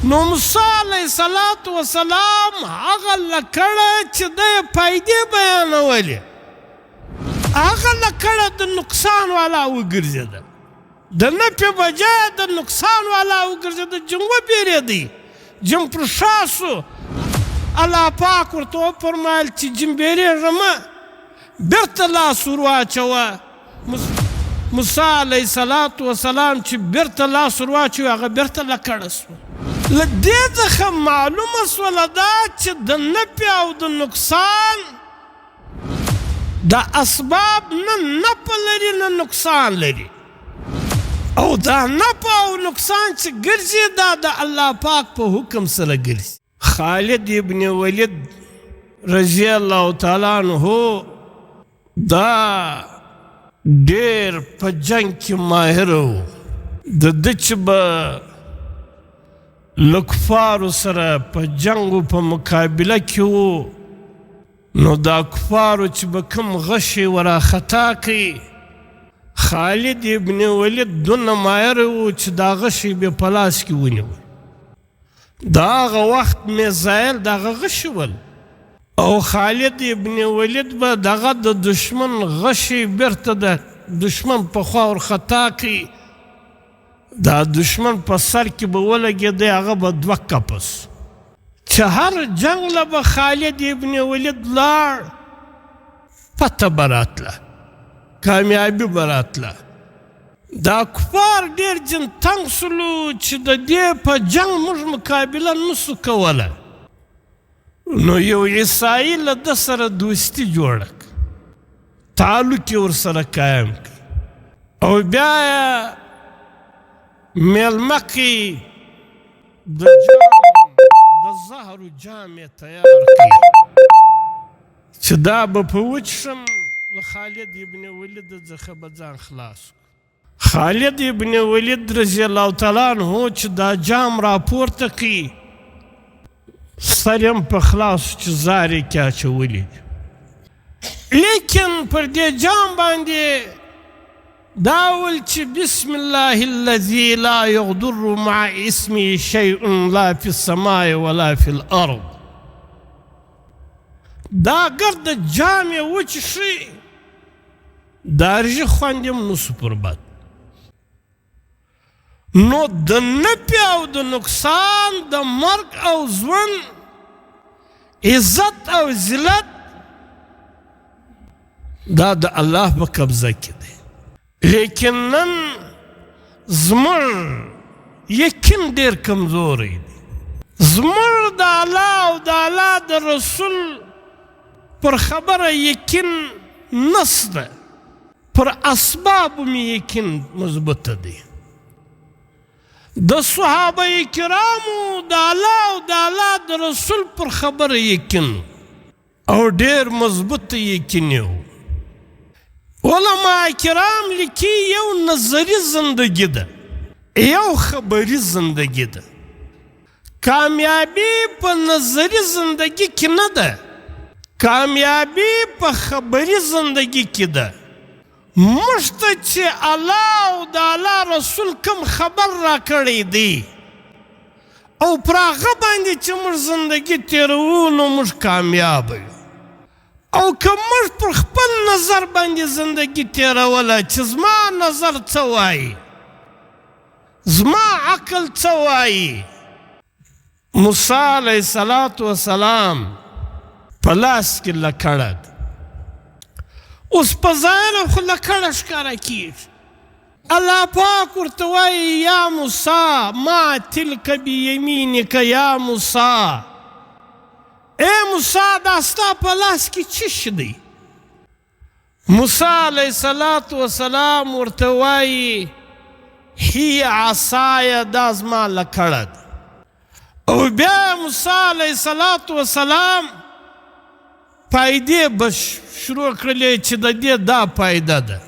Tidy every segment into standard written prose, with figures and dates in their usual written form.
نو موسی علیه الصلاة والسلام هغه لکړه چې ده یې فایدې بیانولې، هغه لکړه د نقصان والا وګرځېده، د نفع بجای د نقصان والا وګرځېده. جن وبېرېدی، جن پر شا شو. الله پاک ورته وفرمایل چې جن بېرېږه مه، بېرته لاس ور واچوه. موسی علیه الصلاة والسلام چې بېرته لاس ور واچوي، هغه بېرته لکړه شوه. له دې څخه معلومه شوله دا چې د نفع او د نقصان د اسباب نه نفع لري نه نقصان لري، او دا نفع او نقصان چې ګرځي دا د الله پاک په حکم سره ګرځي. خالد ابن ولید رضی الله تعالی عنہ دا ډیر په جنگ کې ماهر و. د ده چې به له کفارو سره په جنګ او په مقابله کې و، نو دا کفارو چې به کوم غشی وراخطا کوي، خالد ابن ولید دونه ماهر و چې دا غشی به په لاس کې ونیو. د هغه وخت میزایل دغه غشي ول، او خالد ابن ولید به دغه د دشمن غشی بیرته د دشمن په خوا ورخطا کوي، دا دشمن په سر کې به ولګېدی، هغه به دوه کپه سو. چې هر جنګ له به خالد ابن ولید لاړ، پته به راتله، کامیابي به راتله. دا کفار ډېر جن تنګ سولو چې د دې په جنګ موږ مقابله نسو کوله. نو یو عیسائی له ده سره دوستي جوړه کړه، تعلق یې ورسره قایم کړ، او بیا یې مېلمه کړي، د جام د زهرو جام یې تیار کړي چې دا به په وڅښم، له خالد ابن ولید څخه به ځان خلاص کړو. خالد ابن ولید رضی الله تعالی عنہ چې دا جام راپورته کړي، سر یې هم په خلاص چې زار یې کې اچولي دي، لیکن پر دې جام باندې دا ول چې بسم الله الذي لا يغدر مع اسمه شيء لا في السماء ولا في الارض. دا ګرد جام یې وچښي، دا رژي خوند یې هم نسو پر بد. نو د نفع او د نقصان، د مرګ او ژوند، عزت او ذلت دا د الله په قبضه کې دی. لیکن نن زموږ یقین ډېر کمزوری دی. زموږ د الله او د الله د رسول پر خبره یقین نشته، پر اسبابو مې یقین مضبوطه دی. د صحابه کرامو د الله او د الله د رسول پر خبره یقین او ډېر مضبوط یقین یې و. علما کرام لیکي یو نظري زندګي ده، یو خبري زندګي ده. کامیابي په نظري زندګي کې نه ده، کامیابي په خبري زندګي کې ده. موږ ته چې الله او د الله رسول کوم خبر راکړی دی او پر هغه باندې چې موږ زندګي تېروو، نو موږ کامیاب یو. او که موږ پر خپل نظر باندې زندګي تېروله چې زما نظر څه وایي، زما عقل څه وایي، موسی علیه الصلاة والسلام په لاس کې لکړه ده. اوس په ظاهره خو لکړه ښکاره کېږي. الله پاک ورته وایي یا موسی ما تلک بیمینک یا موسی، ای موسی دا ستا په لاس کې څه شی دی؟ موسی علیه الصلاة والسلام ورته وایي هي عصای، دا زما لکړه ده. او بیا موسی علیه الصلاة والسلام فایدې به شروع کړلې چې د دې دا فایده ده،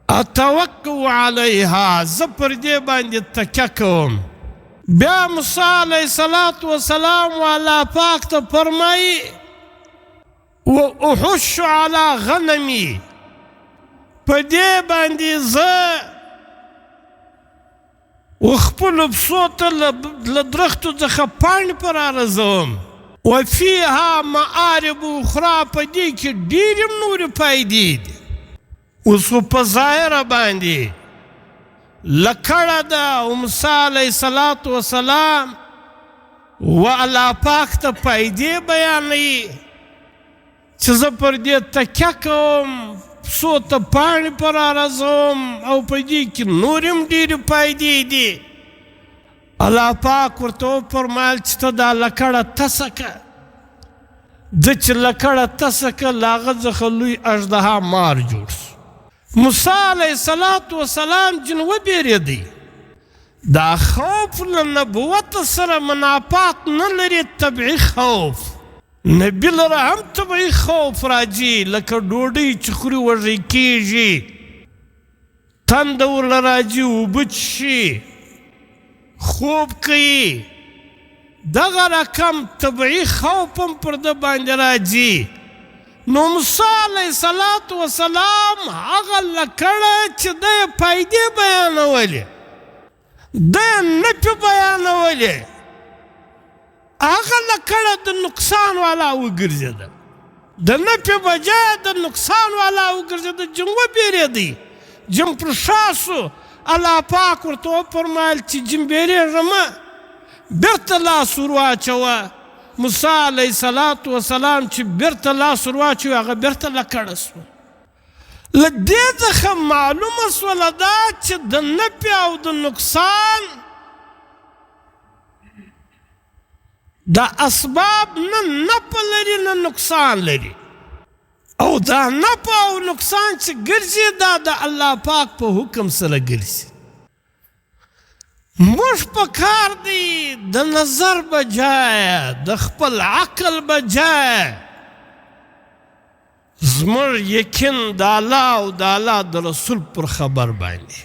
اتوکو علیها، زه پر دې باندې تکیه کوم. بیا موسی علیه الصلاة والسلام و الله پاک ته فرمایي و احش علی غنمي، په دې باندې زه و خپلو پسو ته له درختو څخه پاڼې په رارزوم. وفیها معارب اخری، په دې کې ډېرې نورې فایدې دي. اوس خو په ظاهره باندې لکړه ده او موسی علیه الصلاة والسلام و الله پاک ته فایدې بیانوي چې زه پر دې تکیه کوم، پسو ته پاڼې په رارزوم او په دې کې نورې هم ډېرې فایدې دي. الله پاک ورته وفرمایل چې ته دا لکړه تسه که. ده چې لکړه تسه که، له هغه څخه لوی اژدها مار جوړ شو. موسی علیه الصلاة والسلام جن وبېرېدی. دا خوف له نبوت سره منافات نه لري، طبعي خوف. نبي لره هم طبعي خوف راځي، لکه ډوډۍ چې خوري وږی کېږي، تنده ورله راځي، اوبه څښي، خوب کوي، دغه رقم طبعي خوف هم پر ده باندې راځي. نو موسی علیه الصلاة والسلام هغه لکړه چې ده یې فایدې بیانولې، ده یې نفې بیانولې، هغه لکړه د نقصان والا وګرځېده، د نفې بجای د نقصان والا وګرځېده. جن وبېرېدی، جن پر شا شو. الله پاک ورته وفرمایل چې جن بېرېږه مه، بېرته لاس ور واچوه. موسی علیه الصلاة والسلام چې بېرته لاس ور واچوي، هغه بېرته لکړه شوه. له دې څخه معلومه شوله دا چې د نفع او د نقصان دا اسباب نه نفع لري نه نقصان لري، او دا نفع او نقصان چې ګرځي دا د الله پاک په حکم سره ګرځي. موږ په کار دی د نظر بجای، د خپل عقل بجای زموږ یقین د الله او د الله د رسول پر خبر باندې.